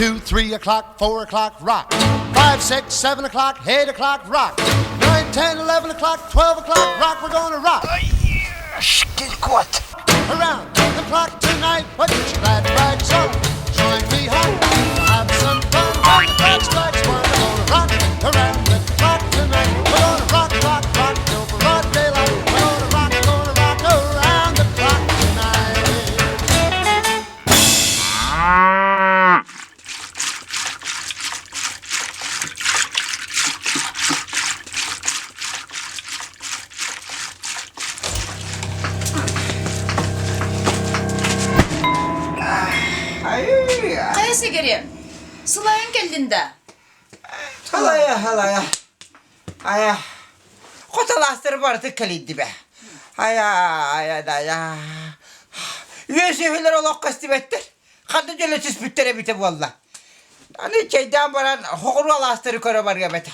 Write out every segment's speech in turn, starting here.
2, 3 o'clock, 4 o'clock, rock. 5, 6, 7 o'clock, 8 o'clock, rock. 9, 10, 11 o'clock, 12 o'clock, rock. We're gonna rock. Шкилькот. Around the clock tonight, put your glad rags on. Join me home, we'll have some fun. When the clock strikes one, we're gonna rock around the clock tonight. We're gonna rock, rock, rock till broad daylight. We're gonna rock, gonna rock around the clock tonight. Хайа сигири, сылайан кэллин да? Халая, халая. Ая, хоталаастар барыты кэлийдибэ. Ая, ая, да, ая. Үөсүһүлэр олох көстүбэттэр. Ханна дьөлө түспүттэр эбитэ буолла. Аны чэйдээн баран хоҕуруо алаастары көрө барыам этэ.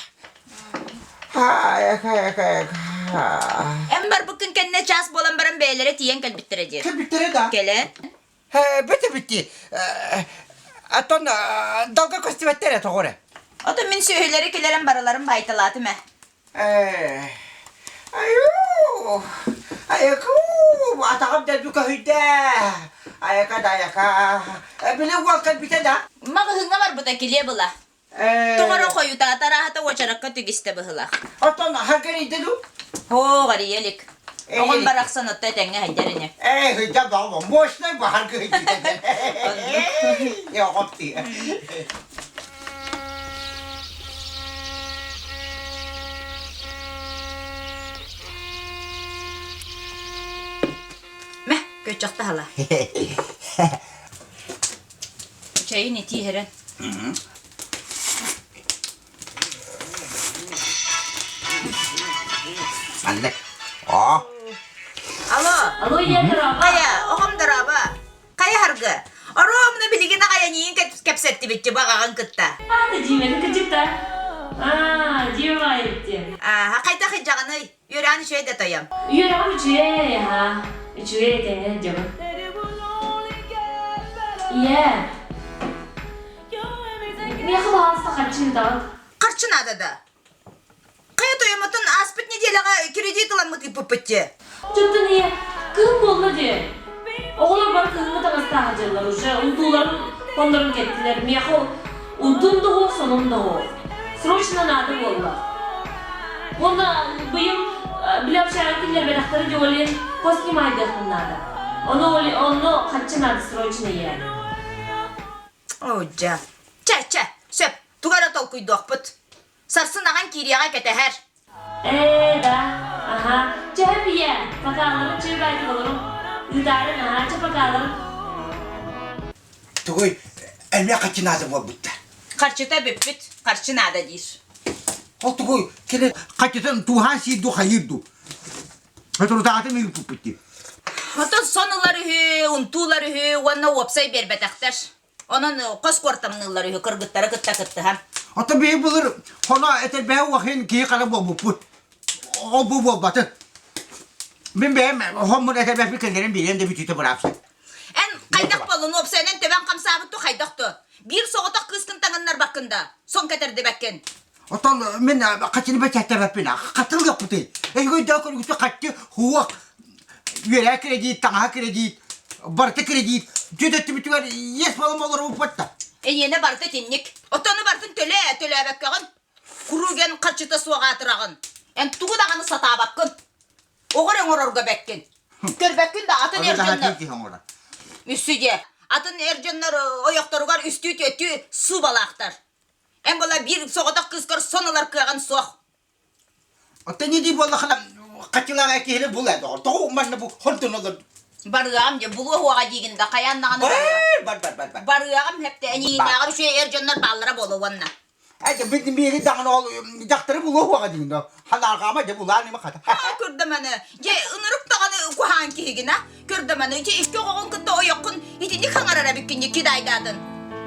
Эн барбыккын кэннэ чаас буолан баран бэйэлэрэ тиийэн кэлбиттэрэ диэн. Кэлбиттэрэ да? Кэлэн. Бөтө бүтти. Оттон далга көстүбэттэр тоҕо эрэ. Отон мин сүөһүлэри килэрэн барыларын баайталаатым ээ. Ээ, айуу, айакуу, атаҕым дэлби көһүйдэ. Айака да айака. Били уол кэлбитэ да? Маҕаһыыҥҥа барбыта килиэ была. Ээ. Тоҕо эрэ хойутаата арааһата уочаракка түгистэ быһылаах. Оттон харгырыйда дуу? Һоо, арыйа илик. Ээ. Оҕом барахсан отто этэҥҥэ сылдьар ини. Ээ, сылдьар баҕа мощный баһар кыһыйдыта. Оҕом тиэ. Мэ, көччөхтө хала. Чайын итии иһэрэн. Анны. Аа. Алло. Алло, ийэ дорообо. Хайа, оҕом дорообо. Хайа харгы? Оруомна билигин аҕай эйиин кэпсэттибит баҕаҕын кытта. Аата Димэни кырдьыкта. Аа, Дима баайбыт Аа, хайдах ыдьаҕыный? Үөрэҕин үчүгэй да тойом. Үөрэҕим үчүгэй, аһаа. Үчүгэй этэҥҥэ сылдьабын. Ийээ. Миэхэ баҕаласта харчы ыытаҕыт. Харчы наада да. Хайа тойомотун ааспыт неделяҕа кредит ыламмыт ыыппыппыт дии. Чуттан ийэ, кыһын буолла дии. Оҕолор бары кыһыҥҥы таҥастаах сылдьаллар уже унтууларын хоннорун кэттилэр. Миэхэ унтум да уһуох, сонум да уһуох. Срочно наада буолла. Уонна быйыл били общага киллэрбэтэхтэрэ дьэ ол иһин хос снимайдыахпын наада. Ону онно харчы наада срочно ийээ. Оо дьэ. Чэ, чэ, сөп. Тугу эрэ толкуйдуохпут. Сарсын аҕаҥ киириэҕэ кэтэһэр. Ээ, да, аһа, чэ ийэ, покаларын чыыбайдык олоруҥ. Ыытаарыҥ, аһа, чэ покаларын. Тугуй, элбэх харчы наада буолбуттар. Харчыта бүппүт, харчы наада диир. Ол тугуй, кини харчытын тууһаан сиир дуу, хайыыр дуу? Соторутааҕытын ыыппыппыт дии. Оттон сон ылар үһү, унтуу ылар үһү уонна уопсай биэрбэтэхтэр. Онон хос куортамныыллар үһү кыргыттары кытта кыттыһан. Оттон биһи былыр хоно этэрбэһэ уохин киһи хара буолбуппут. Ол бу буолбатын. Мин бэйэм хоммун этэрбэппин кэллэрин биэриэм да бүтүүтэ быраапсый. Эн хайдах буоллун уопсайынан төбөҥ хамсаабыт ту хайдах ту? Биир соҕотох кыыскын таҥыннарбаккын да, сон кэтэрдибэккин. Оттон мин хаччыны бэчээттэбэппин хатылыахпытый. Эһиги өйдөөх көрүгүтү хаччы хуох үөрээ кредит, таҥаһа кредит, барыта кредит. Дьүөдэттибитигэр иэс балым олоробуппат да. Эйиэнэ барыта итинник. Оттон барытын төлөө, төлөөбөккөҕүн. Куруук эн харчыта суох аатыраҕын. Эн тугу даҕаны сатаабаккын. Оҕор оҥорорго бэккин. Көрбөккүн да атын эр дьоннор. Үссү дьэ. Атын эр дьоннор ойохторугар үстүү-түөттүү суубалаахтар. Эн була биир соҕотох кыыскар сон ылар кыаҕын суох. Оттон не дии буоллахына хаччылаах киһини бул ээ доҕор. Тоҕо манна бу хордун олор. Барыаҕым дьэ булуо уоҕа диигин да хайаан даҕаны Бар бар бар бар. Барыаҕым хэптэ эниинээҕэр үчүгэй эр дьоннор бааллара буолуо уонна. Ээ биэри даҕаны ол дьахтары булуо уоҕа диигин да. Ханаарҕаама дьэ булаан има хата. Көрдөмөнө дьэ ынырык даҕаны куһаан киһигин а Көрдөмөнө ити икки оҕоҕун кытта ойоххун итинник хаҥарар эбиккин дии кидайдаатын.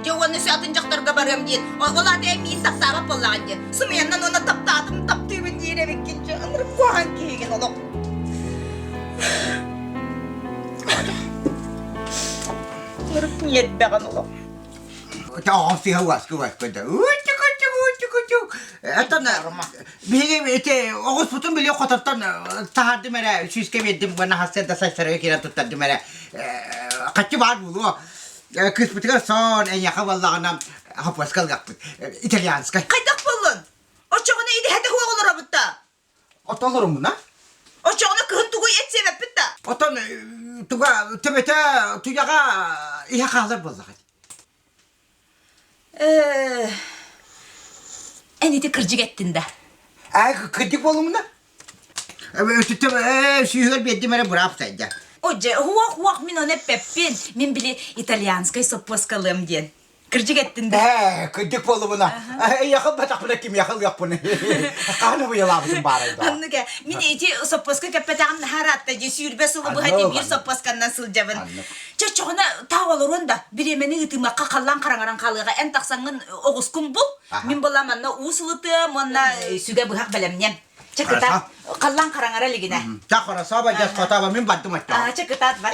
Дьэ уонна өссө атын дьахтарга барыам диэн ол аата эн миин таптаабат буоллаҕын дии. Сымыйаннан уонна таптаатым таптыыбын диир эбиккин дьэ ынырык куһаҕан киһигин олох. Ынырык ньиэрбэҕин олох. Оҕом сыыһа уоска уоска да. Оттон биһиги ити оҕуспутун били хотортон таһаардым эрэ, сүүскэ биэрдим уонна сарсыарда сайсарга киирэн туттардым эрэ. Хаччы баар буолуо. Кыыспытыгар сон эйиэхэ буоллаҕына хопуоска ылыахпыт. Итальянскай. Хайдах буоллун? Оччоҕуна идэһэтэ суох олоробут да? Оттон олоруммуна? Оччоҕуна кыһын тугуй эт сиэбэппит да? Оттон туга төбөтө туйаҕа иһэ хаалар буоллаҕа. Эн ити кырдьык эттин да? Аа, кырдьык буолумуна? Сүүһүгэр биэрдим эрэ быраап сайда. О, дьэ, уох-уох, мин ону эппэппин. Мин били итальянскай соппуоскалыам диэн. Кырдьык эттин да? Ээ, кырдьык буоллубуна. Эйиэхэ ылбатахпына кимиэхэ ылыахпыный? Хаһан убуйалаабытым баарай да. Оннук ээ. Мин ити соппуоска кэппэтэҕим наһаа ыраатта дии. 20 сылы быһа ити биир соппуосканнан сылдьабын. Чоччоҕуна таах олоруон да, бириэмэни ыытымахха халлаан хараҥаран хаалыаҕа. Эн тахсаҥҥын оҕускун бул. Мин буолла манна уу сылытыам уонна сүгэ быһах бэлэмниэм. Чэ кытаат. Халлаан хараҥара илигинэ. Чэ хорошо, бадьас хотоба мин бардым оччоҕо. Чэ кытаат бар.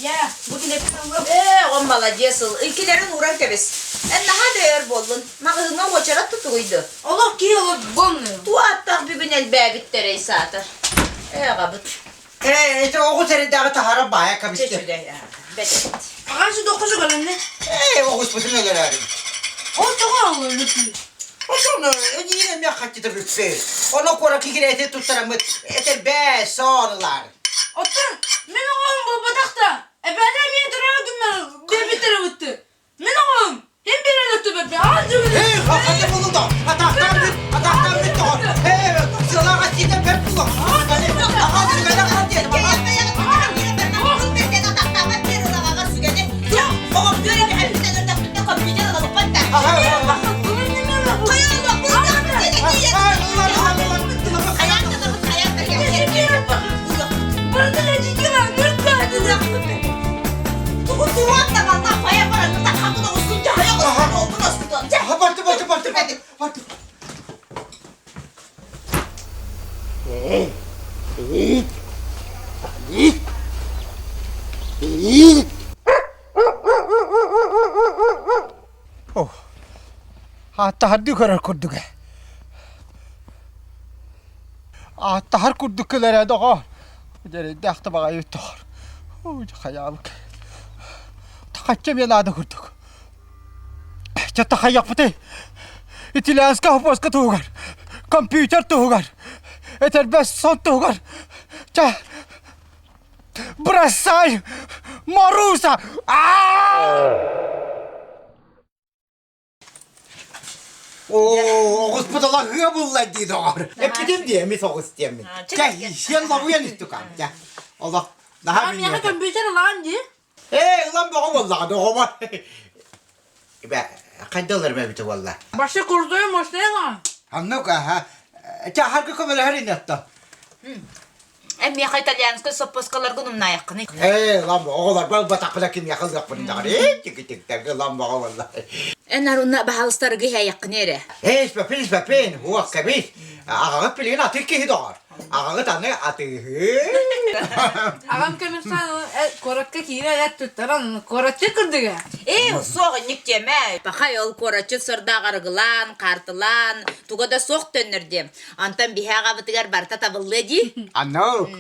Я, бу киниттэн Ээ, оҕом маладьыас ыл. Иккилэрин ууран кэбис. Эн наһаа да өр буоллун. Маҕаһыыҥҥа уочарат тутугуйду. Олох киһи олох бонную. Туох ааттаах бүгүн элбээбиттэрэй саатар. Ээ, аҕабыт. Ээ, ити оҕус эридээҕи таһара баайа кэбистэ. Чэ, бэт. Аҕам доккусу кэлэнне. Ээ, оҕуспутун өлөрөөрүм. Ол тоҕо өлөрүппүт? Отон эдиин эмиэ хаччыта бүппүт. Ону куоракка кирэти туттараммыт этэрбээ соорулар. Оттон мин оҕом буолбатах да, эбээтэ эмиэ төрөөбүт күммэр биэрбиттэрэ бытты. Мин оҕом им биэрэн өттүбэппин, аан дьүгүнү. Эй, хаххата булута! Атахтаан бүт, атахтаан бүт тоҕор. Эй, сылаҕа сиитэн бэрт булу. Барты, барты, барты, барты, барты. Ааттаһардыы көрөр курдук ээ. Ааттаһар курдук кэлэр ээ, доҕоор. Дьэрэйдээх да баҕайы доҕор. Хайаабыт. Хачча эмиэ наада курдук. Чэ тахайахпытый. Итилээскэ хопуоска туһугар, компьютер туһугар, этэрбэс сон туһугар. Чэ, бросай, Маруса! Оо, оҕуспут олох ыа булла дии доҕор. Эппитим дии, эмис оҕус диэммин. Чэ, сиэн лобуйан истукам. Чэ, олох наһаа А миэхэ компьютер ылаан дии. Ээ, ылан бөҕө буоллаҕа, доҕобор. Бэ, хайда ылар эбитэ буолла? Башы курдуй мощный ылаан. Оннук, аха. Чэ, аһарга көмөлөһөр ини оттон. Эн миэхэ итальянскай соппуоскаларгын умнаайаххыный? Ээ, ылан оҕолорбор ылбатахпына кимиэхэ ылыахпын даҕаны. Ээ, тик-тик ылан бөҕө буолла. Эн аруна баһаалыстаргы иһээйэххини эрэ. Ээ, испэппин, испэппин, уох кэбис. Аҕаҕыт билигин атыыр киһи доҕор. Аҕаҕыт аны атыыһыы. Аҕам көмүрсаан куоракка киирэ эт туттаран куоратчы кырдыга. Ээ, суох инник диэмэ. Пахай ол куоратчыт сордаах арыгылаан, хаартылаан, туга да суох төннөр диэм. Онтон биһи аҕабытыгар барыта табыллыа дии. Аннок.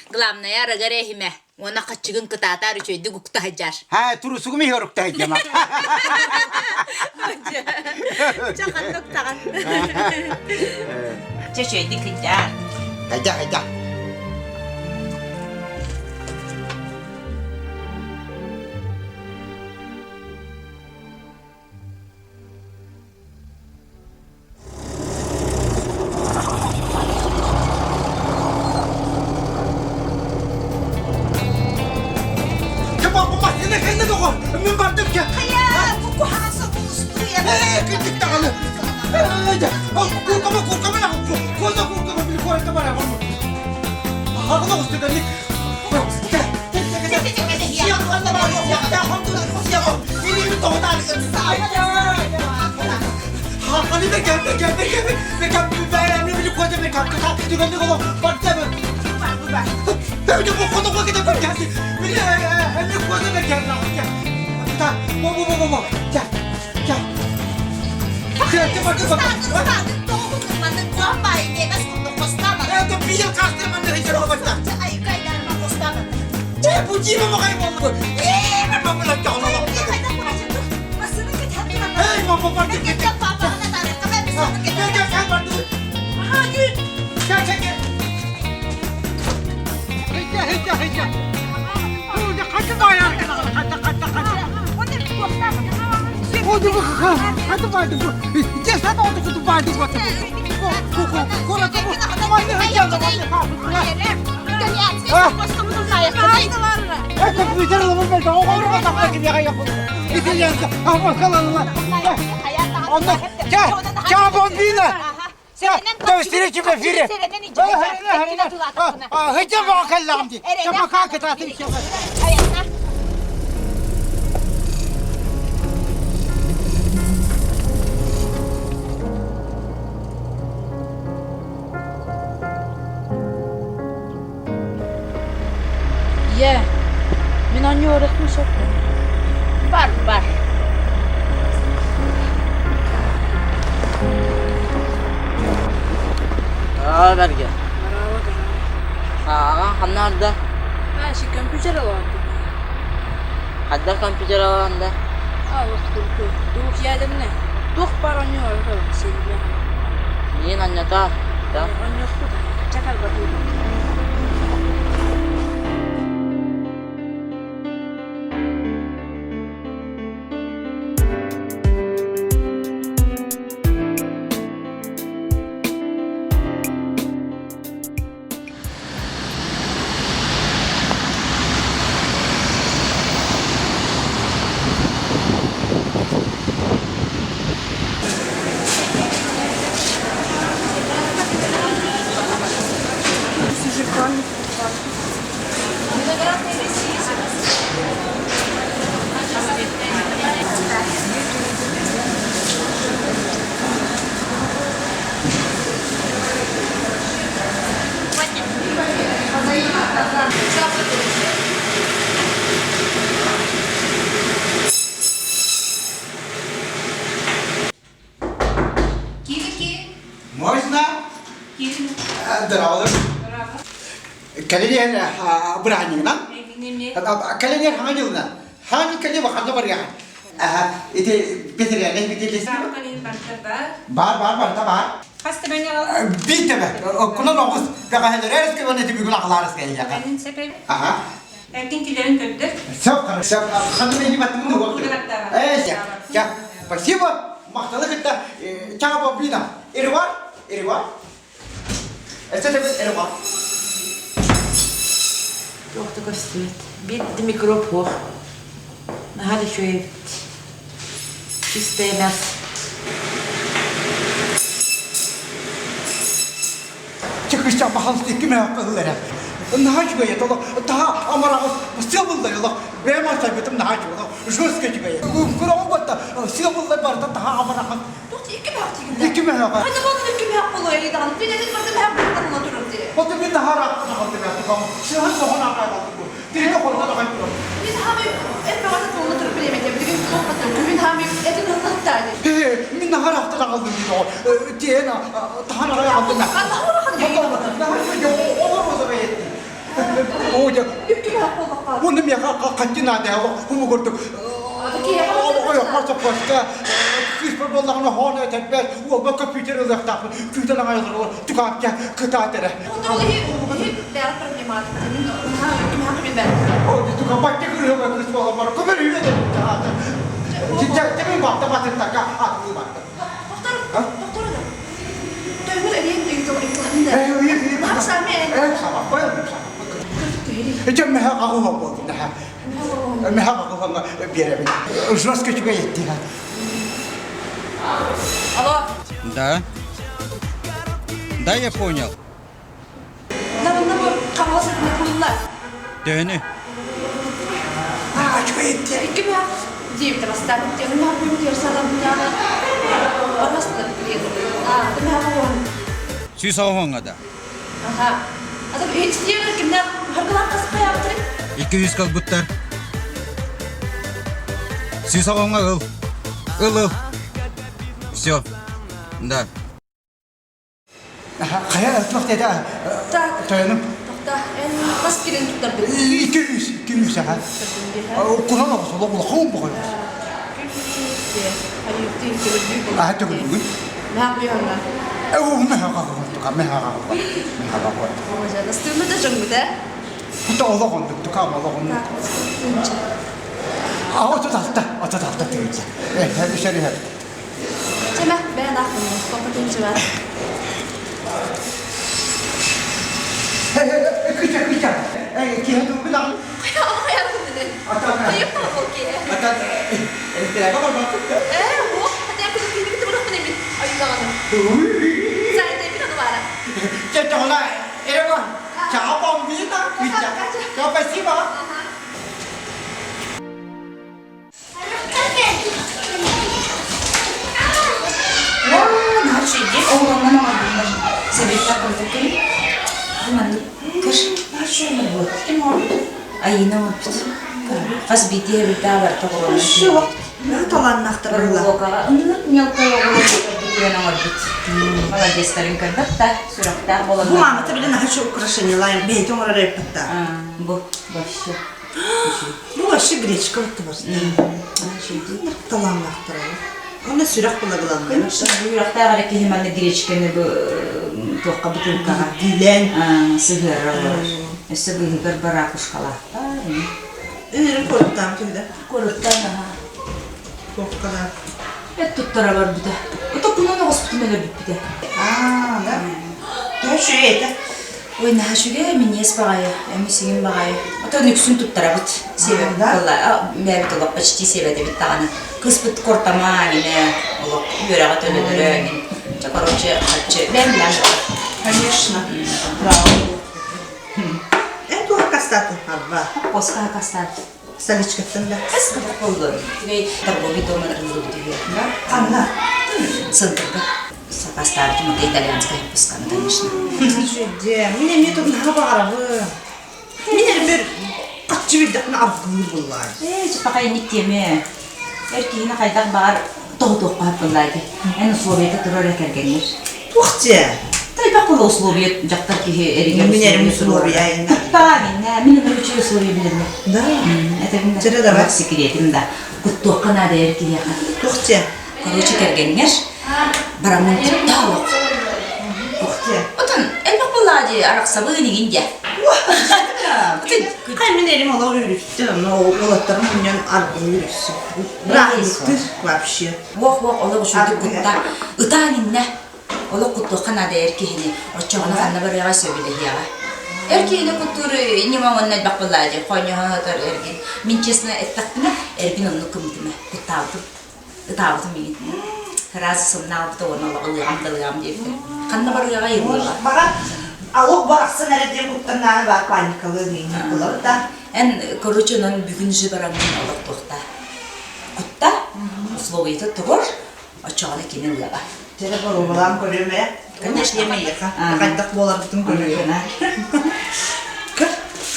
Главное арыгы эрэ иһимэ. Уонна хаччыгын кытаатаар үчүгэйдик укта сылдьар. Ха, турусугум иһи орукта сылдьама. Чэ, ханна уктаҕын? Чэ, үчүгэйдик сылдьаар. Хайда, хайда. Массыына кэннэ доҕор, мин бардым кэ. Хайа, бу куһаҕан собулустуйа. Ээ, кырдьык даҕаны. Куркама, куркама, куота куркама, били куоракка бараҕын. Аҕала оҕустуганник. Ciao bambina! До встречи в эфире! Ийээ, мин оонньуу барыахпын сөп дуо? Бар, бар. Аа бэргэ. Ааҕа ханна барда? Аа, си компьютер алаҕын. Хайдах компьютер алаҕын да? Аа, туох ядерный. Туох баар оонньуу барыта сиэбилэ. Миин анньата. Да. Оонньуохпут. Чакар батыыбыт. Можно? Здорово. Кэлин бырааһынньыгынан. Кэлин хаҥа дьылынан. Хаҥа кэлин ханна барыахан. Ити бэтэрээни битилис. Бар бар барта бар. Биир тэбэ. Кунан оҕус бэҕэһэлэр эрискэ уонна ити бүгүн аҕалаарыс кэлиэхэ. Аха. Сөп, сөп. Ханна мени баттымын уотту. Э, ча. Спасибо. Махталы кытта. Чао, бомбина. Эрвар, эрвар. Это тебе эрвар. Туох да көстүбэт. Биир да микроб суох. Наһаа да үчүгэй эбит. Чистое мясо. Чыкыша бахалты ким кыллара. Наһаа үчүгэй толо таha амараҕас сыабыллай олох бэйэм асайбытым наһаа үчүгэй олох жестко үчүгэй. Кураҕым батта сыабыллай барыта таha амараҕас. Туох икки мөһөх тигинде. Икки мөһөҕө. Хайда болдун икки мөһөх болуой даҕаны. Мин этин барда мөһөх бултарына турар дии. Оту мин наһаа ыраахтан аҕалдым тукам. Сыһан соҕон аҕалдым бу. Тиритэ холдон аҕай турар. Мин хаамый эт бөҕөтө туолла турар бириэмэтэ. Билигин туох баттар. Күһүн хаамый этин ыллаттаани. Мин наһаа ыраахтан аҕалдым дии доҕор. Тиэн таһан аҕай аҕалдым. Уонна миэхэ хаччы наада хуму курдук ойоххор кыыспар буоллаҕына хоон этэрбэт уолба компьютер ылыахтаахпын күүтэн аҕай олорор тукаапча кытаат эрэ Тукапатты кырыһыма кыыс буолан көмөр үйэ Тэмин баатта батыртакка атылыы баатта Алло. Да. Да, я понял. Төһөнү? Наһаа үчүгэй этэ. Икки мэх диэбитэ бастаан. Икки мэх бүмтүөр санамняна. Бармастан билиэн. Аа, мэх оҕон. 190 да. Аха. Ата итиер кимнәр харгылар каспаябытыр. 200 калбыттар. 190 ыл. Ыл ыл. Все. Да. Хайа туох диэтэ? Так. Тойонум. Тохта, эн хас килин туттарбыт? 200, 200 аха. Куран оҕус, олох улахан боҕой оҕус. Аха төгүлүгүн. 36, 36 тыһыынча. Үсэр үһэр. Кыча, кыча. Киһи тугу даҕаны. Ата, электрига барбаппыт да. Чэ, эрэ Чао, бомбина. Чао, спасибо. Оҕолоннон оҥорбуттар. Сэбиэттэр курдук Бу маннык көр. Айыына оҥорбут. Хас биирдии эбитээ барыта оҕолоннон. Талааннаахтар Брелокаҕа ыннык мелкай оҕолор диэн оҥорбут. Молодецтарын көрбөт да, сүрэхтээх Бу буоланнар. маамата билэн аһачы украшениялаан бэйэтин оҥорор эппитта. Бу вообще. Бу вообще гречка оттубар. Талааннаахтар. Уонна сүрэх булагыланна. Конечно, бу үрэхтээх эрэ киһи манна гречканы бу туохха бутылкаҕа Диилээн. сыһыарар олорор. Өссө быыһыгар бараакушкалаахтар. Өнөрүн куораттаан түһдэ. Куораттаан аха. Туохкалаах. Эт туттара барбыта. Отоккунан оҕуспутун өлөрбүппүтэ. Аа, да. Төһө үчүгэй этэ. Ой, наһаа үчүгэй, минньиэс баҕайы, эмисигин баҕайы. Отон үксүн туттарабыт. Сиэбэт буолла. Бэйэбит олох почти сиэбэтибит даҕаны. Кыспыт кортама гинэ, олох үөрэҕэ төлөнөрө гин. Чэ, короче, харчы бэм бэм. Конечно. Браво. Эн туох кастаатын арба? Поска кастаат. Столичкаттан да. Эс боллун. Үчүгэй торговый дом арыллыбыт үһү. Ханна? Центрга. Сакастаабытым это итальянская выпусканы, конечно. Дьэ, мин эмиэ тут наһаа баҕарабын. Мин эрбэр хаччы билдэхпинэ аргыыр буллаай. Ээ, чаппахай инник тиэмэ. Эр киһини хайдах баҕар тоһутуохха сөп буоллаа дии. Эн условията турар эрэ кэргэҥҥэр. Туох дьэ? Тайбах була условия дьахтар киһи эригэр Мин эрим условия условия инна. Куттаа миннэ, мин ынырык үчүгэй условия билэрмин. Да. Этэбин да. Чэрэ давай. Секретим да. Куттуохха наада эр киһиэхэ. Туох дьэ? Короче, кэргэҥҥэр бараммын куттаа олох. Туох дьэ? Отон элбэх буоллаа дии, арахсабын игин дьэ. Хай мин эрим олох үрүстү, онно уолаттарым мунньан аргылы үрүссү. Бырааһынньыктыр вообще. Уох-уох олох үчүгэй кутта. Ытаан иннэ. Олох куттуохха наада эр киһини. Оччоҕуна ханна барыаҕа сөбүлэһиэҕэ. Эр киһини куттуур ньыма уонна элбэх буоллаа дии. Хонньоһо сытар эргин. Мин честно эттэхпинэ, эрбин оннук кымытыма. Куттаабытым. Ытаабытым миигин. Раз сымнаабыта уонна ылыаҕам да ылыаҕам диэбитэ. Ханна барыаҕа ылыаҕа. Баҕар алох барахсан эрэ диэн куттаннааны баар паникалыы миигин булар да. Эн, короче, онон бүгүн же бараммын олох туохта. Кутта, условията тугур, оччоҕуна кини ылыаҕа. Дьэ боруобалаан көрүөм ээ. Конечно. Миэхэ хайдах буоларбытын көрүөм. Көр,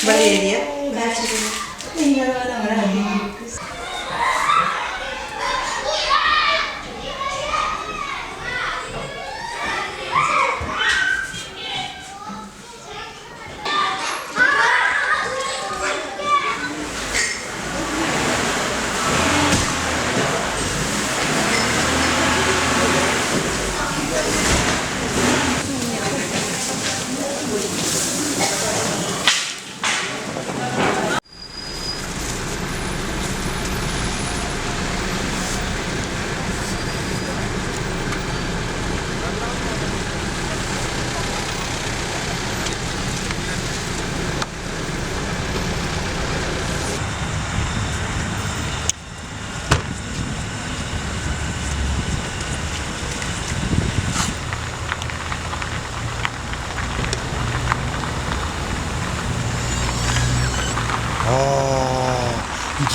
Валерия.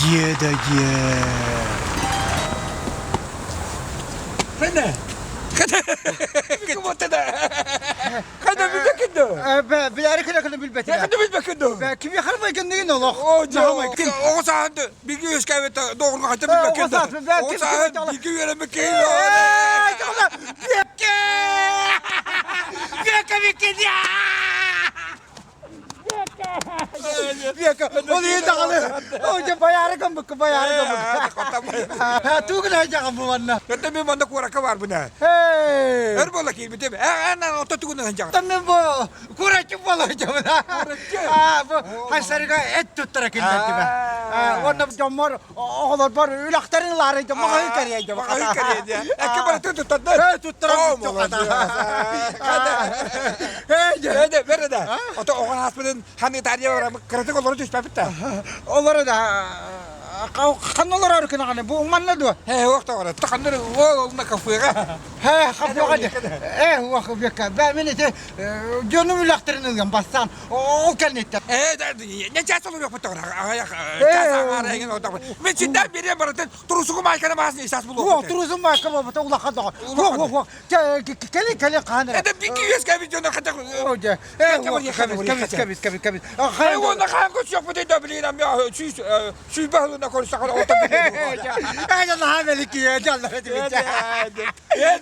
Дьиэ да дьиэ. Хана. Хана билбэккин дуо? Билээри кэлэ билбэтим. Хана билбэккин дуо? Кими харбайкынныгын олох. Оҕо сааһын биги үөскээбит доҕорго хата билбэккин дуо? Оҕо сааһын биги үөрэммиккин. Бүөккэ! Бүөккэ бүккэ Бүөккэ, ол иһин даҕаны, ол дьэ байаары гыммыкка, байаары гыммыкка. Тугун айдьаҕын бу манна? Өттө мен манна куоракка барбын ээ. Өр буола киирбитим. Ээ, эн ото тугун айдьаҕын? Мен бу кураччы буола дьабын. Аа, бу хайсарыга эт туттара киллэрдим. Уонна дьоммор оҕолорбор үлэхтэрин ылаарыйдым, маҕаһыы кэрийэйдим. Маҕаһыы кэрийэйдэ. Экки барытын туттардын. Ээ, туттаран Ээ, бэрэ да. Ото оҕон ааспытын ханыы таарыйа бараммыт кыратык олоро түспэппит да. Олоро да ханна олорор кынаҕаны бу манна дуо? Ээ, уох тоҕоро. Ханна уол олна кафега. Ээ, кафега. Ээ, уох бекка. Бэ мен ити дьонум үлэхтэрин ылган бастаан Ол кэнниттэн. Ээ, не час олоруохпут тоҕо аҕыйах час аҥаара эҥин олордохпут. Мин синнээн биэриэм барытын трусугу маайканы маас час булуохпут. Уох, трусум маайка буолбута улахан доҕор. Уох, уох, уох. Кэлин, кэлин хаан эрэ. Это бики үөскээбит дьоно хотя О, дьэ. Ээ, кэбис, кэбис, кэбис, кэбис. Хай уонна хаан көрсүөхпүт да билигин сүүс сүүрбэ сылына көрсөхөр ото Ээ, наһаа бэликки, дьаллар этибит. Ээ,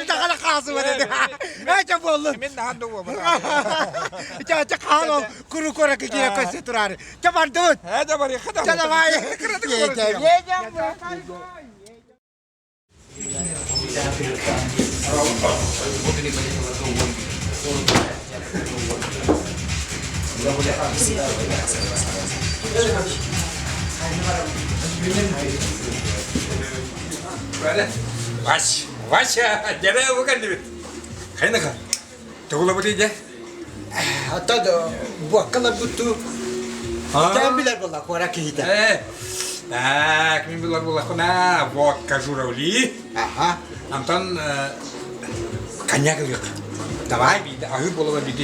дахала хаасыма dedi. Ээ, буоллун. Мен наһан да уома. Ча, ча хаан ол куру кора киирэ көстө турары. Ча бардыбыт. Ээ, да барыахха да. Ча давай. Вась, Вася, дьэрэ бу кэллибит. Хайнаха, тугулабыт дьэ? Оттон буоккаларбыт Тэн билэр буолла куора киһитэ. Так, мин билэр буоллахпына, водка журавли. Аха. Антон коньяк ылыах. Давай. Аһыы буолла биирдэ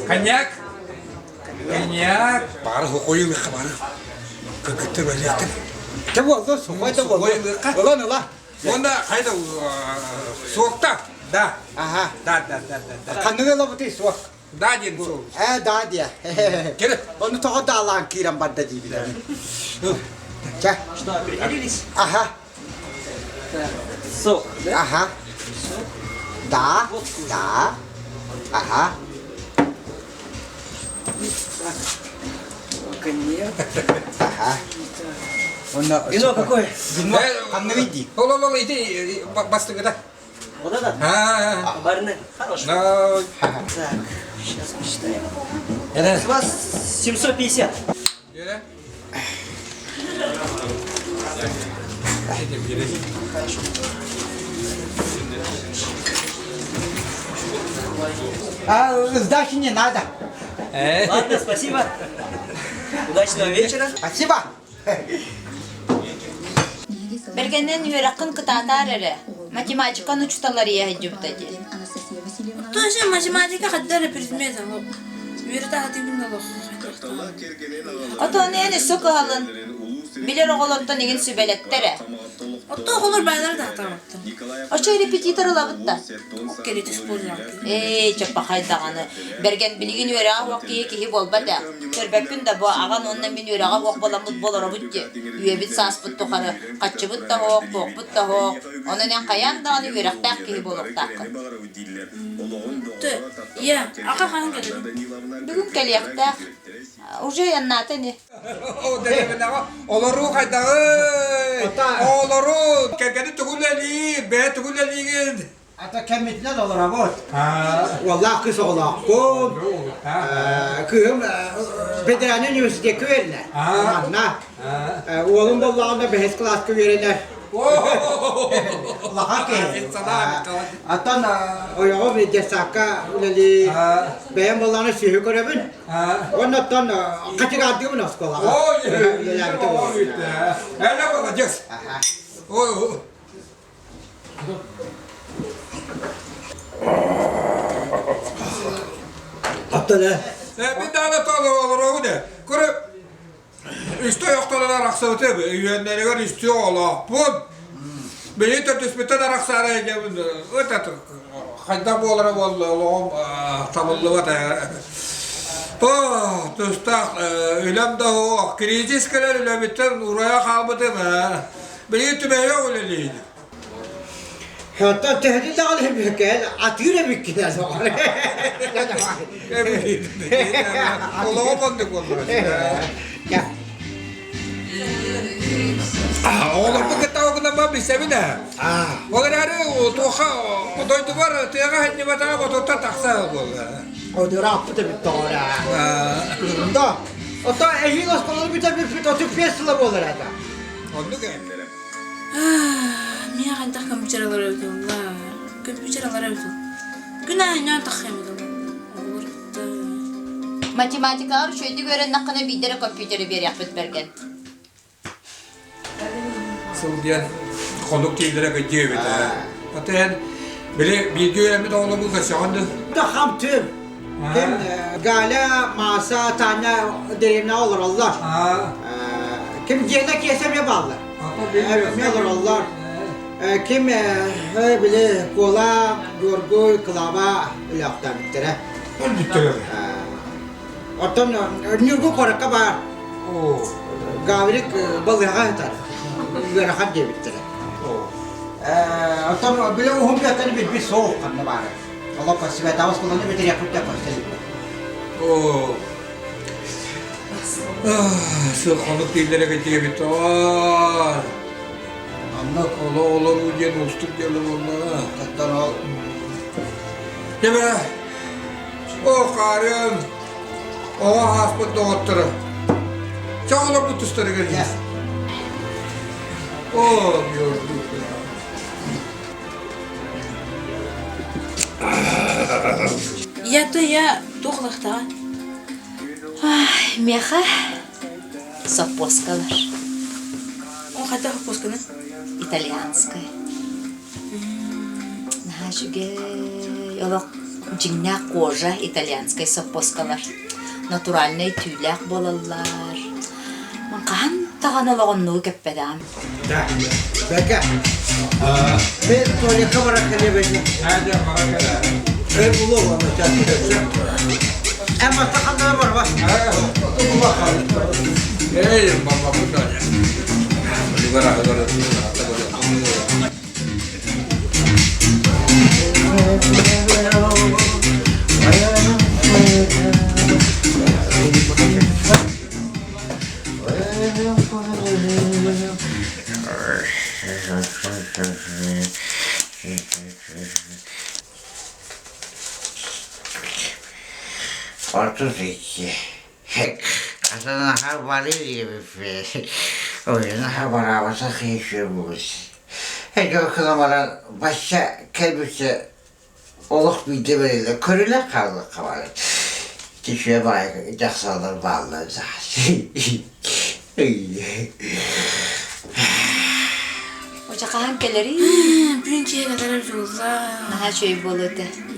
Коньяк. Коньяк. Бары сухой ылыахха бары. Кыргыттар бэлиэхтэр. Те буолла, сухой да буолла. Ылан ыла. Уонна хайда суокта. Да. Ага. Да, да, да, да. Ханныгы ылабытый суок? Да диэн суол. Ээ, да диэ. Кэлэ. Ону тоҕо даалаан киирэн барда диибин. Чэ. Что, определились? Ага. Так, сок, да? Ага. Да. Да. Ага. Так. Коньяк. Ага. Онно Вино какое? Вино ханныгый дии? Ол ол ол ити бастыгыда. Вот это? А, Барны. Хороший. Ну, Так, сейчас посчитаем. С вас 750. А сдачи не надо. Ладно, спасибо. Удачного вечера. Спасибо. Бэргэнэн үөрэххин кытаатаар эрэ, математиканы учуталар иэһэдьибитэ дии. Тоже математика хадда эрэ предмет үөрэтэ сатыыбын да олох Отон эн өссө кыһалын, билэр оҕолортон игин сүбэлэттэр ээ. Отто оҕолор баайлар да сатаабаттар. Оччо репетитор ылабыт да? Кэлити спорт Ээ, чаппахай даҕаны. Бэргэн билигин үөрэҕэ суох киһи киһи буолбат ээ. Көрбөккүн да бу аҕан уонна мин үөрэҕэ суох буоламмыт болоробут дии. Үйэбит сааспыт тухары хаччыбыт да суох, туохпут да суох. Онон эн хайаан даҕаны үөрэхтээх киһи буолуохтааххын. Ийэ, аҕа хаһан кэлэр? Бүгүн кэлиэхтээх. Уже яннаата ини. Олоруу хайдаҕый? Олоруу! Кэргэни тугу үлэлиир, бэйэ тугу үлэлиигин? Ата кэммитинэн олоробут. Уоллаах кыыс оҕолоохпун. Кыыһым федеральный университекка үөрэнэр. Манна. Уолум буоллаҕына бэһис кылааска үөрэнэр. Улахан киһи. Оттон ойоҕум детсадка үлэлиир. Бэйэм буоллаҕына сүөһү көрөбүн. Уонна оттон хачыгаардыыбын оскуолаҕа. Үлэлээбитэ буолар. Эле молодец. Оттон Мин даҕаны олоробун ээ. Көрө үстэ ойохтонон арахсыбытым, үһүөннэригэр үстүү оҕолоохпун. Били төрдүспүттэн арахсаары эдьэбин ыт хайдах буолара буолла олоҕум табыллыбат О, тустаах үлэм да суох, кризис кэлэр үлэбиттэн урайа хаалбытым Билигин түбэһиэх үлэлиибин. Оттон төһөтүн даҕаны бүкээн атыыр эбиккин доҕор. Олоҕум оннук буоллаҕа. Оҕолорбун кытта огунама билсэбин ээ. Ол эрээри туохха дойдубар тыаҕа сынньыбатаҕа ботуттан тахса буолла. Одурааппыт эбит доҕор ээ. Да. Оттон эһиил оскуоланы бүтэрбиппит 35 сыла буолар этэ. Оннук эмнэрэ. Миэхэ хайдах компьютер ылар эбит буолла? Компьютер ылар эбит Күн аайы ньоон таххыам эбит Оҕолор кытта Математикаҕар үчүгэйдик үөрэннэххинэ биирдэ эрэ компьютеры биэриэхпит бэргэн. Сыл диэн хонук тииллэрэ кыдьыы эбит ээ. Аты эн били бииргэ үөрэммит оҕолоргун көрсөҕүн дуу? Да хамтыыр. Ким Галя, Мааса, Таня дэриэбинэҕэ олороллор. Ким Гена Киэсэ эмиэ бааллар. Эмиэ олороллор. Ким били Куола, Дьуоргуй, Клава үлэхтээбиттэрэ. Өлбүттэрэ. Оттон Ньургу куоракка баар. Гаврик балыыһаҕа сытар. Ыарахан диэбиттэрэ. Оттон били уһун быаттан билбит суох ханна баара. Олох көрсүбэтэҕ оскуоланы бүтэриэхпит да көрсө иликпит. Оо. Сыл хонук дииллэрэ кэтиэбит. Оннук. Олох олоруу диэн уустук дьыала буоллаҕа. Оттон ол Дьэ О, хаарыан, оҕо ааспыт доҕотторо. Чэ олорбут тустарыгар иһэр. О, Я-то я туох ылахтаҕа? Миэхэ соппуоскалар. Ол хайдах соппуосканы? Итальянскай. Наһаа үчүгэй олох дьиҥнээх кожа итальянскай соппуоскалар натуральнай түүлээх буолаллар. Хаһан даҕаны олоҕуннугу кэппэтэҕим. Да, Бэкэ. Мен туалекка барар кэлиэбин. Эй, булуо уонна Эн баста ханнара барба. Эй, мамабын да. 32. Хасанаха бары диэбиппит. Ойунаха бараабата кыйышыбыз. Эдьокуна баран бачча кэлбитэ олох биирдэ бэриллэ көрүлэ хааллахха бары. Түшүө баай дьахсалар бааллар Оча хаһан кэлэрий? Бүгүн киһи кэлэрэ буолла. Наһаа үчүгэй буолуо этэ.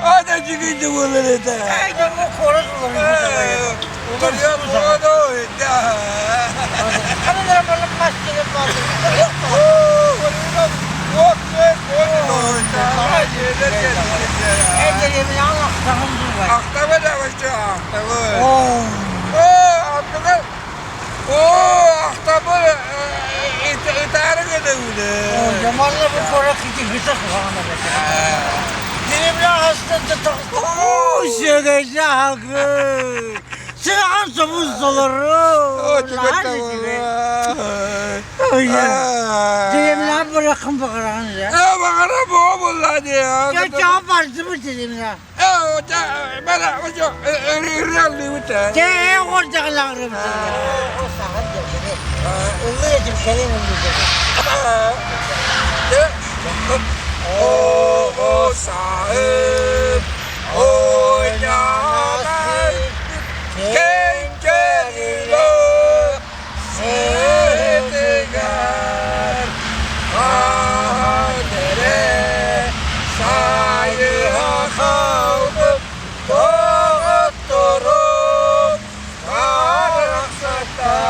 Ата чүгүнді болар еді. Уларыйа буолуо Сыраҕан собус толору. Деревня бырахын баҕараҕын дьэ. Баҕара буо булла дии. Чэ бардыбыт деревня. Чэ оҕордьаҕалаҕырыбыт. Ыллыы этим кэлин ыллыы. О саһып ойнамай кэҥкэрилэ сытыгар хаһан эрэ сайыһа хаалбыт доҕотторум барахсаттар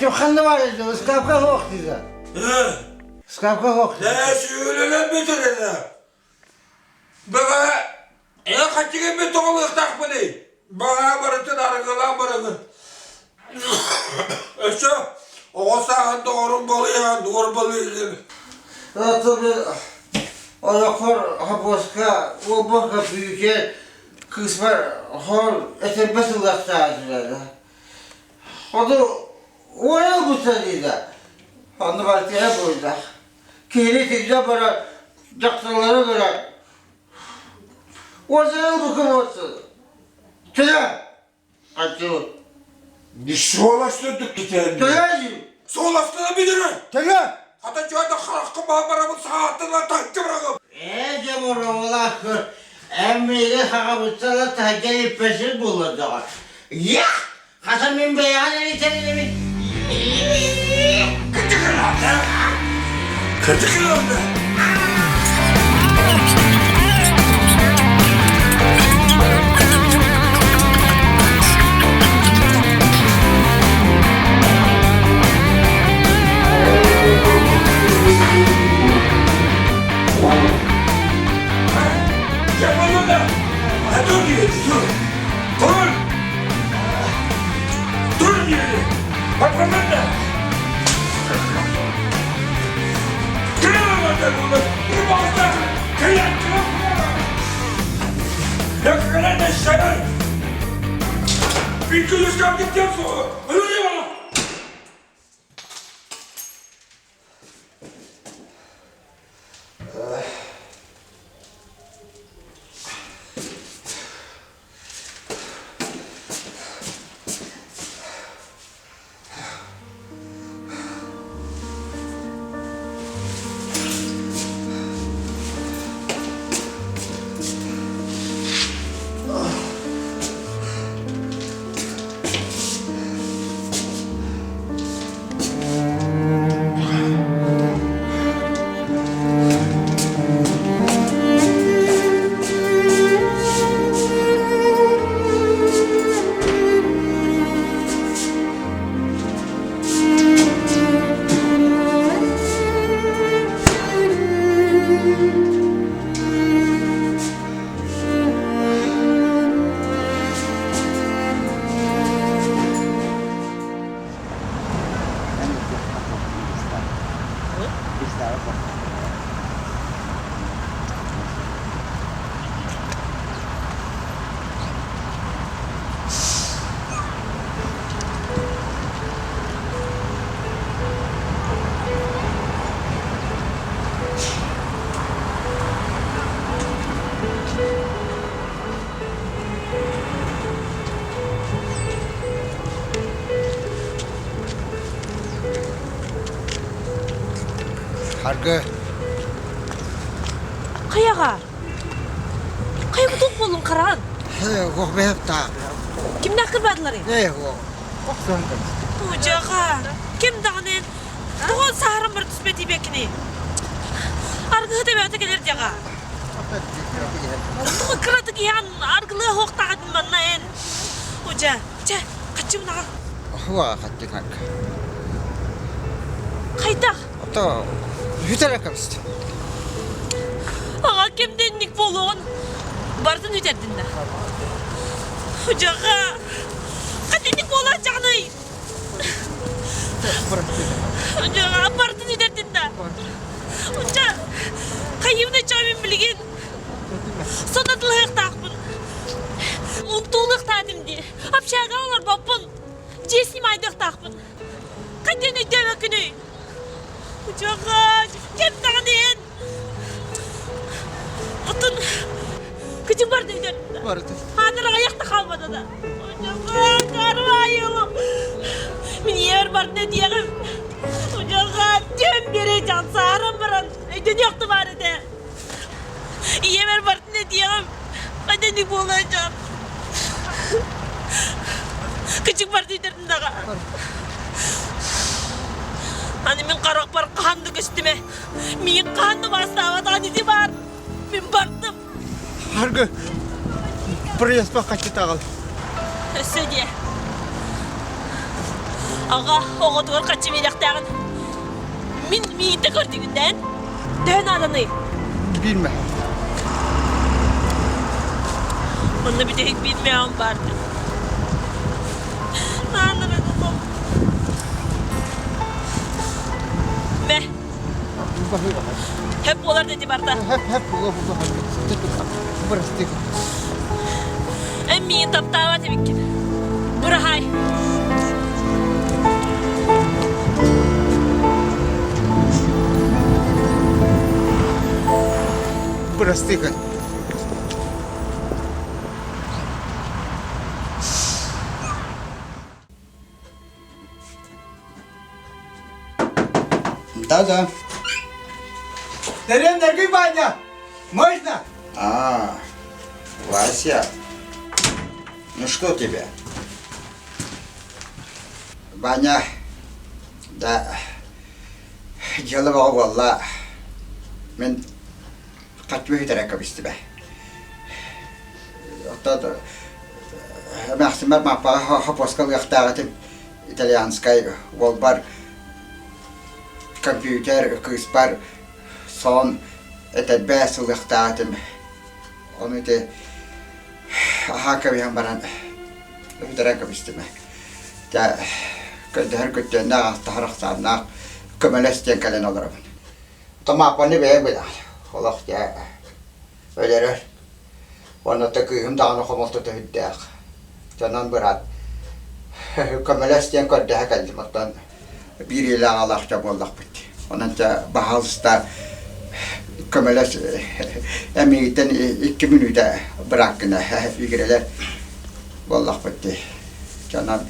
Хаччы ханна бар edi? Ыскаапка суох диде. Ыскаапка суох. Ээ, сүүрүлэн бүтэрэнэ. Баҕа, ээ хаччыгын мен тоҕолуохтаахпыный? Баҕа барытын арыгылаан бараҥын. Өссө оҕо сааһын доҕорун балыйаан, уорбалыыгын. Олохпор хопуоска, уолбар көпүүкэ, кыыспар хор этэрбэс ылыахтаах Ону уойа ылбыта диida. Онно бартыһа буойдах. Киһини тилдэ барар, дьахталлары барар. Уосана ылбыкы буолсун. Төлө! Аччыбыт. Суоластырдык китээн. Төлө! Суоластыра билэрэ. Төлө! Хата чуода хараххын баһан барабын саатына таһыччы быраҕым. Ээ дьэ боруобалаах көр. Эн миигин хаҕабыттан таһырдьа илиппэсир буолла доҕор. Йах! Хасан мин бэйэҕин эритэринэбин. Кытыгыраата! Кытыгыраата! Dur dur. Dur. Dur diyor. Patronun da. Аргы. Хайаҕа? Хайа туох буоллун хараан? Ох бэһэптаа. Кимнээх кырбаатыларый? Ээ, охсон Удьаҕа, ким даҕаны тоҕо саһаран бар түспэт ибэкини? Аргыһыт эбээтэ кэлэр дьаҕа. Тоҕо кыратык иһэн аргылыа хуохтаҕын манна эн. Удьа, чэ, хаччыбынаҕа. Хуа хаттыҥак. Хайдах? Ото бүтэрэ кэбистэ. Аҕа ким дэнник буолуоҕун барытын бүтэрдин да. Удьаҕа, хатинник буолааччаҕыный? Удьаҕа, барытын бүтэрдин да. Удьа, хайыыбын чоомин билигин. Сонатылыахтаахпын. Унтуулуохтаатым дии. Общага олорбоппун. Дьиэ снимайдыахтаахпын. Хайдах өйдөөбөккүнүй? Дьаҕач, ким даҕаны эн? Оттон кычым барды үтэр. Барды. Хаатыр аҕыйах да хаалбата да. Дьаҕач, арбайым. Мин ийэбэр барды диэҕим. Дьаҕач, дьэм биэрэ дьансааран баран өйдөнүөх да баар этэ. Ийэбэр бардын этиэҕим. Хайдах буолуо Кычык бардыйдардын даҕа. Аны мин харахпар хаһан да көстүмэ. Миигин хаһан да маастаабатаҕын ити баар. Мин бардым. Аргы проездпа хаччы таҕыл. Өссө диэ. Аҕа оҕотугар хаччы биэриэхтээҕин мин миигиттэ көрдүгүннээн төһө нааданый? Билмэ. Онно бүтэһик биирмэҕим баарды. Наанарыгым. Мэ. Хөп буолар дети барда. Хөп хөп була була. Бырастык. Эн миигин таптаабат эбиккин. Быраһаай. Бырастыы Да-да. Дарья дорогой Ваня, можно? А, Вася, ну что тебе? Ваня, да, дьыала бөҕө буолла. Мин хаччы үһүтэрэ кэбистибэ. Оттон эмээхсиммэр Мааппаҕа хопуоска ылыахтаах этим итальянскай уолбар компьютер кыыспар сон этэрбээс ылыахтаах этим. Ону ити аһаа кэбиһэн баран бүтэрэн кэбистим. Дьэ көрдөһөр күттүөннээх ахтаһар ахсааннаах көмөлөс диэн кэлэн олоробун. Томааппаны бэйэҥ билэҕин. Олох дьэ өлөрөр. Уонна да кыыһым даҕаны хомолтото сүрдээх. Дьонон быраат көмөлөс диэн көрдөһө кэллим. Оттон биир ыйлаах аҕалаах дьон буоллахпыт. Онон дьэ баһаалыста көмөлөс эмиигиттэн икки мүнүүтэ бырааккына игирэлэр буоллахпыт дии. Дьонон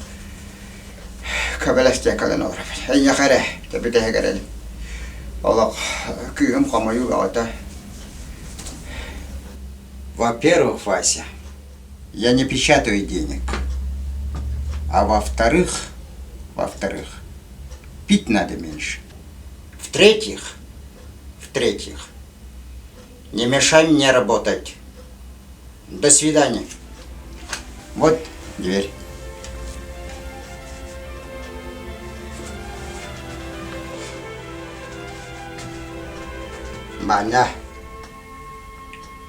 көмөлөс диэн кэлэн олоробун. Эйиэхэ эрэ бүтэһик эрэлим. Олох кыыһым хомойуу бөҕөтө. Во-первых, Вася, я не печатаю денег. А во-вторых, во-вторых, пить надо меньше. В-третьих, в-третьих, не мешай мне работать. До свидания. Вот дверь. Маня,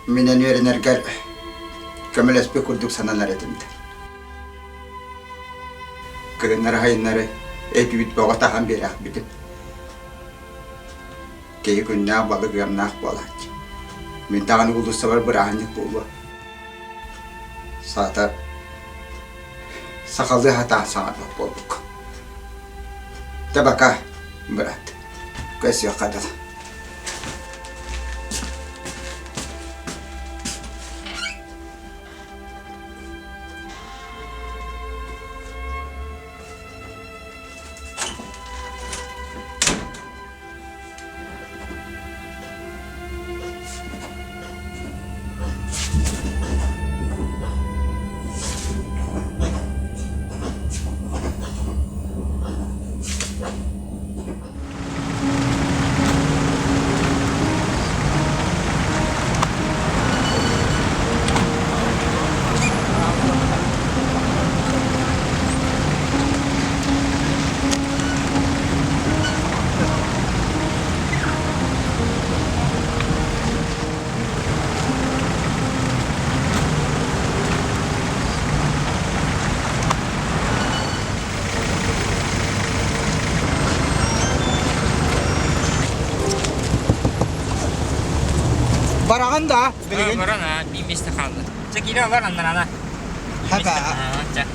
Мин эн үөрэнэргэр көмөлөспүт курдук сананар этим да. Кыһыннары-сайыннары эт-үүт бөҕө таһан биэрээхпитим. Киһи күннээх балык ыамнаах буолааччы. Мин даҕаны уулуссабар бырааһынньык буолуо. Саатар сахалыы сатаан саҥарбат буолбуккун. Табака, брат, көрсүөххэ дылы. Бараҕын да билигин? Баран а, биир миэстэ хаалла. Чэ киирэ олор аннарана. Хата. Чэ.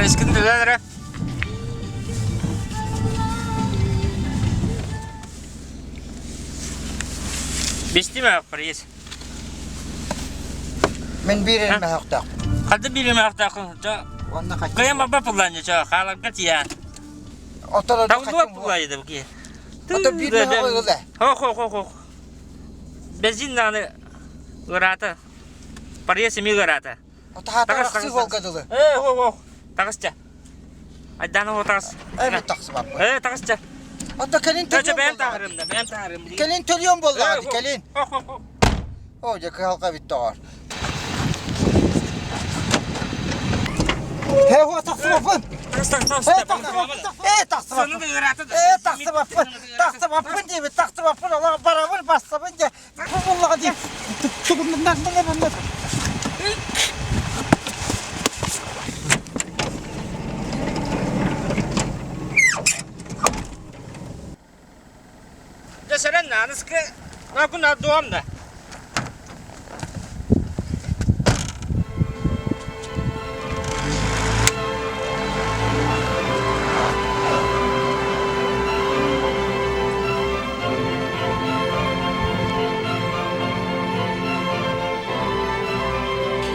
Проискын төлөөн эрэ. Бистим проезд. Мен биир эрмэһэхтаахпын. Хадды биир эрмэһэхтааххын. Уонна хаччы. Кыйан барба пуллаанньа чо хааларга тиийэн. Отон Табыллыбат пуллаайы да бу Ото биир мөһөҕө ыла. Хох хох хох хох. Бензин нааны ыраата. Проезд эмиэ ыраата. Таҕыс волга дылы. Ээ, хох хох. Таҕысча. Айдаан оҕо таҕыс. Ээ, тахсыбаппын. Ээ, таҕысча. Ото кэлин төлүөм бэйэм таһарым да, бэйэм таһарым. Кэлин төлүөм буоллаҕа дии, кэлин. Оо, дьэ кыһалҕа эбит доҕор. Ээ, хо тахсыбаппын. Ээ, тахсыбаппын. Ээ, тахсыбаппын. Ээ, тахсыбаппын. Тахсыбаппын диэбит, тахсыбаппын. Олох барабын, бассабын дьэ. Бу буоллаҕа дии. Дьэ сэрэн аныскы күн ардуом да.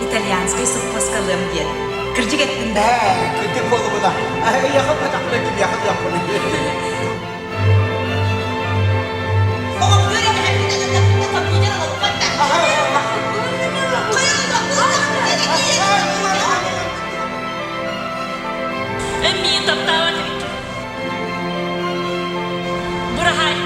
Итальянскай сопхуоска ылыам диэн. Кырдьык эттин да? Кырдьык буолубута. Эйиэхэ батахпына кимиэхэ ылыахпыный? Эн миигин таптаабат эбиккин. Быраһаай.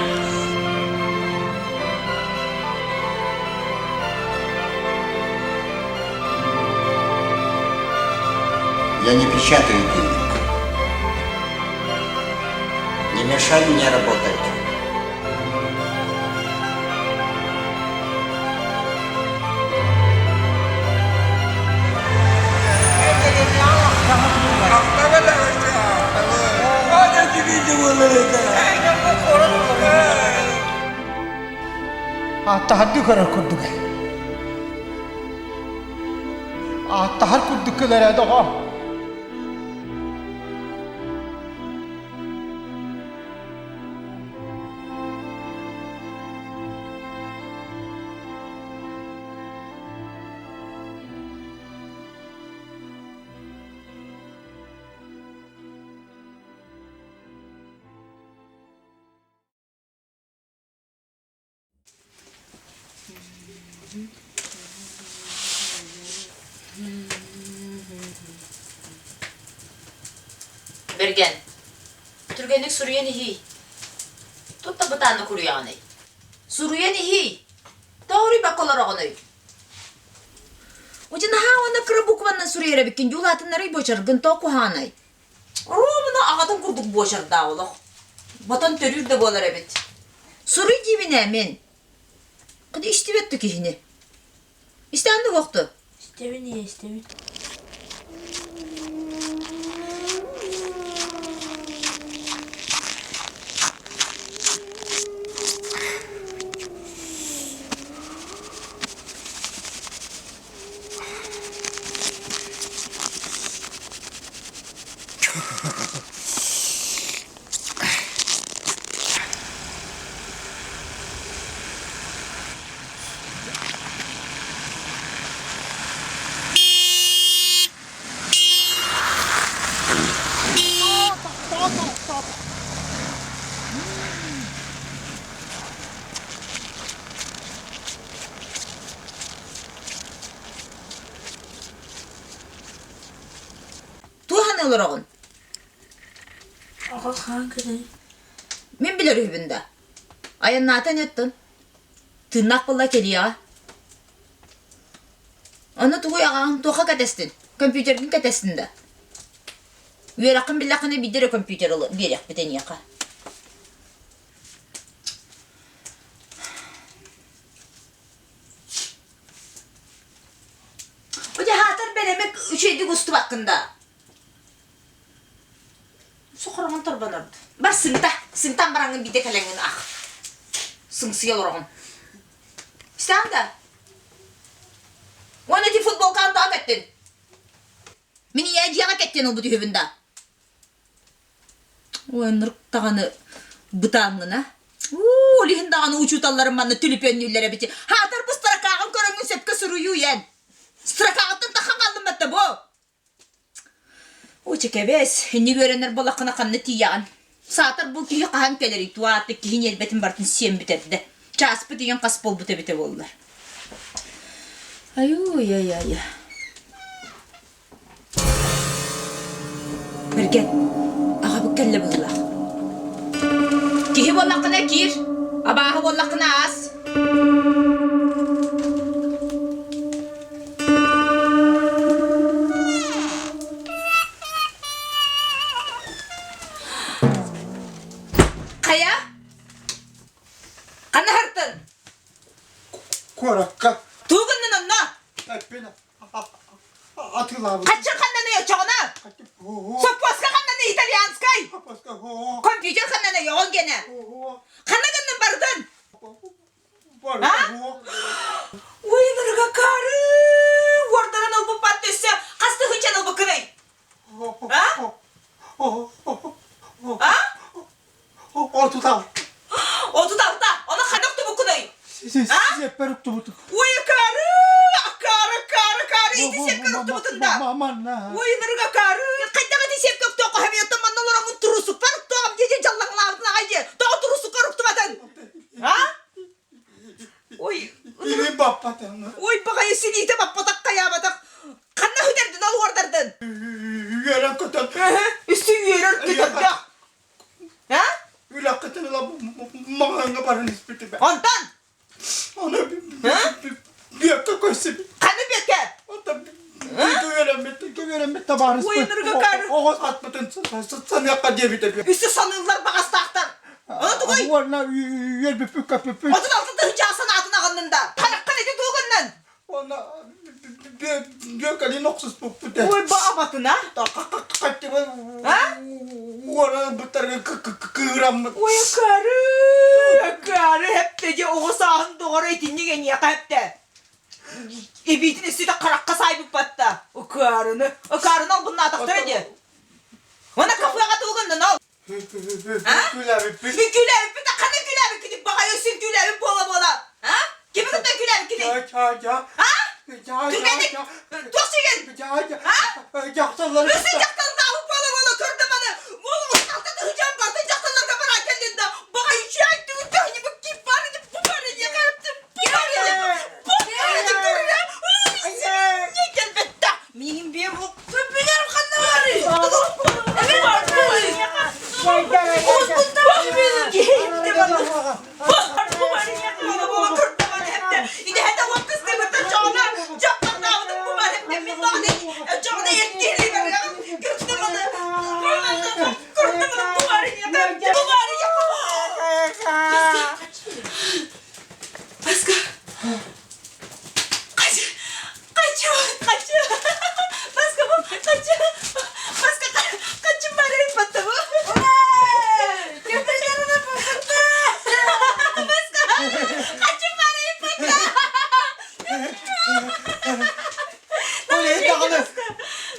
Я не печатаю денег. Не мешай мне работать. Ааттаһардыы көрөр курдук. Ааттаһар курдук кэлэрэ доҕор. Бэргэн, түргэнник суруйан иһиий. Тут да бытааннык уруйаҕыный. Суруйан иһиий. Тоҕо уруйбакка олороҕунуй? Удьа наһаа уонна кыра букваннан суруйар эбиккин дии улаатыннарый буочаргын тоҕо куһаҕанай? Ровно аҕатын курдук буочардаах олох. Ботон төрүүр да буолар эбит. Суруй диибин ээ мин. Кыды истибэт да киһини. Истэҕин да уохту? Истэбин ийэ истэбин. Туох аны олороҕун? Оҕо хаан кэлэн Мин билэр үһүбүн да. Айаннаата ини оттон. Тыыннаах буолла кэлиэҕэ. Ону тугуй аҕаҕын туохха кэтэстин? Компьютергын кэтэстин да? Үөрэххин биллэххинэ биирдэ эрэ компьютер биэриэхпит эйиэхэ. Удьаһаатар бэлэми үчүгэйдик устубаккын да. Сохороҥун торбонорд. Бар сыҥта, сыҥтан бараҥҥын биирдэ кэлэҥҥин ах. Сыҥсыйа олороҕун. Истэҕин да? Уонна ити футболкаҕын тоҕо кэттин? Мин ийээ дьиэҕэ кэттиэн ылбыт үһүбүн да. Ой, ынырык даҕаны бытааҥҥына. Уу, ол иһин даҕаны учууталларым манна түлүпүөннүүллэр эбити. Хаатар бу строкаҕын көрөҥҥүн сөпкө суруйуу эн. Строкаҕыттан тахан хааллым батта бу. Оо, чэкэбэс, инник үөрэнэр буоллаххына ханна тиийэҕин? Саатар бу киһи хаһан кэлэрий? Туаата киһи ньиэрбэтин барытын сиэн бүтэрдэ. Чааспыт игин хас буолбут эбитэ буоллар. Айуу-ай-ай-ай. Бэргэн, аҕабыт кэллэ быһыылаах. Киһи буоллаххына киир, абааһы буоллаххына аас. Хайа? Ханна хартын? Куоракка. Тугуннун онно? Эппин атыылаабыт. Хаччын ханнаны очоҕуна? Соппуоска ханнаны итальянскай? Компьютер ханнаны оҕон генэ? Ханна гыннын бардын? Ой, ныргакары! Уордаран ылбыппат өссө хас тыһыынчан ылбыккыный? А? А? 36. 36. Ону ханна уктубуккунуй? Сиэппэр уктубутум. Ой, акары! Акары, акары, акары! Ити сиэпкэр уктубутун да? Ой, ныргакары! Хайдах ити сиэпкэ уктуохха сөбүй? Манна олороммун турусукпар уктуоҕум дии дьаллаҥлаабытын аҕай дии. Тоҕо турусуккар уктубатын? А? Ой, Илин баппатым. Ой, баҕайы силиитэ баппатах хайаабатах. Ханна хүтэрдин ол уордардын? Үөрэн көтөн. Үстү үөрэр көтөрдөөх. А? Үлэххитин ыла маҕаҥҥа баран испитим. Онтон? Аны бүөккэ көрсүбүт. Ханна бүөккэ? Онтон бииргэ үөрэммит, үөрэммит табаарыспыт оҕо атпытын саныахха диэбитэ. Үстү саныыллар баҕастаахтар. Ону тугуй? Уонна үөрбүппүт көппүппүт. 36 тыһыынча санаатын аҕыннын да. Хараххын ити тугу гыннын? Уонна бүөкэлин охсуспуппут. Ой, ба абатына. Хаттыба уоран быттарга кыыраммыт. Ой, акары, акары хепте же оҕо сааһын доҕоро итинник эниэхэ хепте. Эбиитин өссө харахха саайбыппатта. Акарыны, акарыны албыннаатахтара дии. Уонна кафеҕа тугу гыннын ол? Үҥкүүлээбиппит. Үҥкүүлээбиппит, ханна үҥкүүлээбиккитий? Баҕайы өссө үҥкүүлээбит буола-буола. А? Кими кытта үҥкүүлээбиккитий? А? Түргэнник туох сиген? А? Дьахталлар. Өссө дьахталлаабыт буола-буола көрдө маны. Ол алта тыһыынчан бартын дьахталларга баран кэллин да. Баҕайы үчүгэй түгүн төһүнү кип бар бу бар бу бар бу бар Не келбетте. Миигин биэ бу. Билэр ханна барый?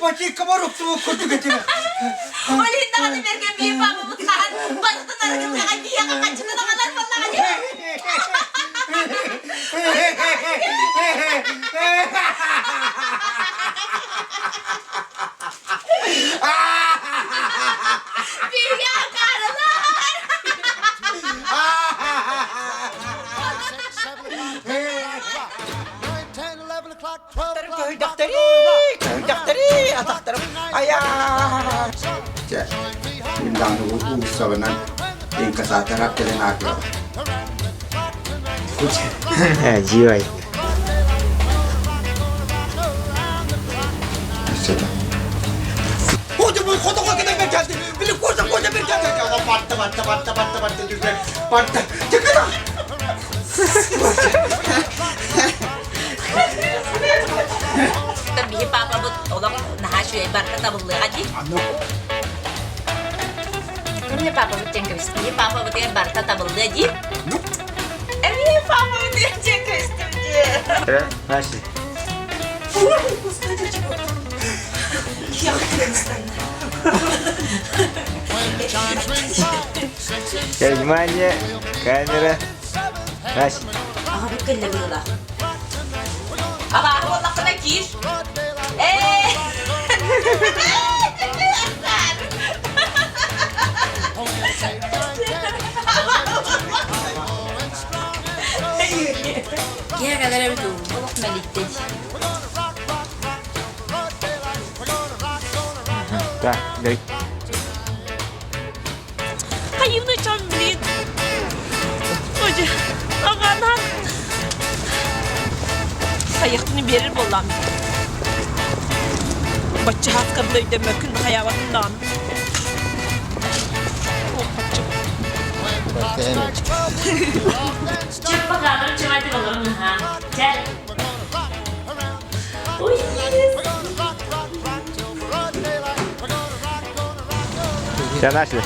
Бачыыкка барыптыбыт курдук этилэр. Ол иһин даҕаны бэргэн биир баабыбыт хаһан барытын арыгытыаҕа биһиэхэ хаччытын аҕалар буоллаҕа дии. Биһиги акаарылар! Көһүйдэхтэри, көһүйдэхтэри, атахтарым айаа. Чэ, мин даҕаны уулуссабынан инкассатор кэлэн аатырабын. Дьиой. Били коса коса bir geldi. Battı battı battı battı battı düzde. Battı. Çıkın. Биһи папабыт олох наһаа үчүгэй барыта табыллыаҕа дии. Эмиэ папабыт диэн кэбистим. Биһи папабытыгар барыта табыллыа дии. Эмиэ папабыт диэн кэбистим дии. Э, Настя. Ой, господи, чего? Внимание, камера. Настя. Аҕабыт кэллэ быһыылаах. Абааһы буоллаххына киир. Ээ! Киһи кэлэр эбит уу. Олох мэлиттин. Да, дай. Хайыны чон блин. Оже, аҕанан. Хайахтыны биэрэр буоллаам. Баччаһаат кырда өйдөмөккүн хайаабатын даҕаны. Чыппа каадыр чымайтык олорун аһаа. Чэ. Ой, Все начали.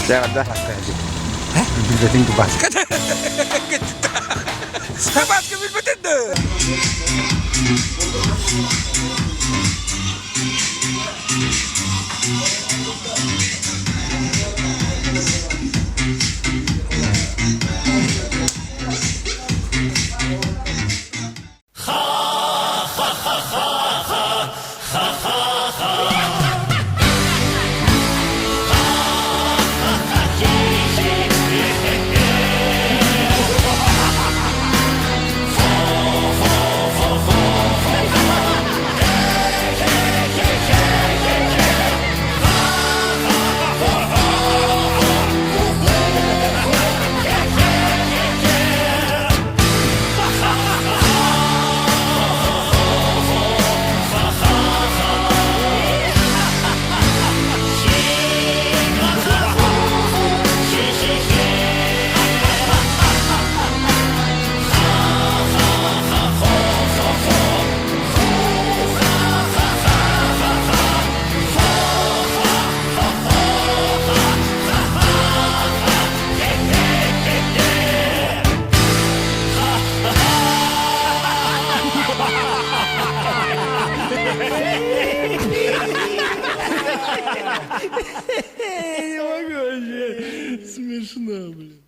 Все, да. Баска билбэтин Не могу вообще. Смешно, блин.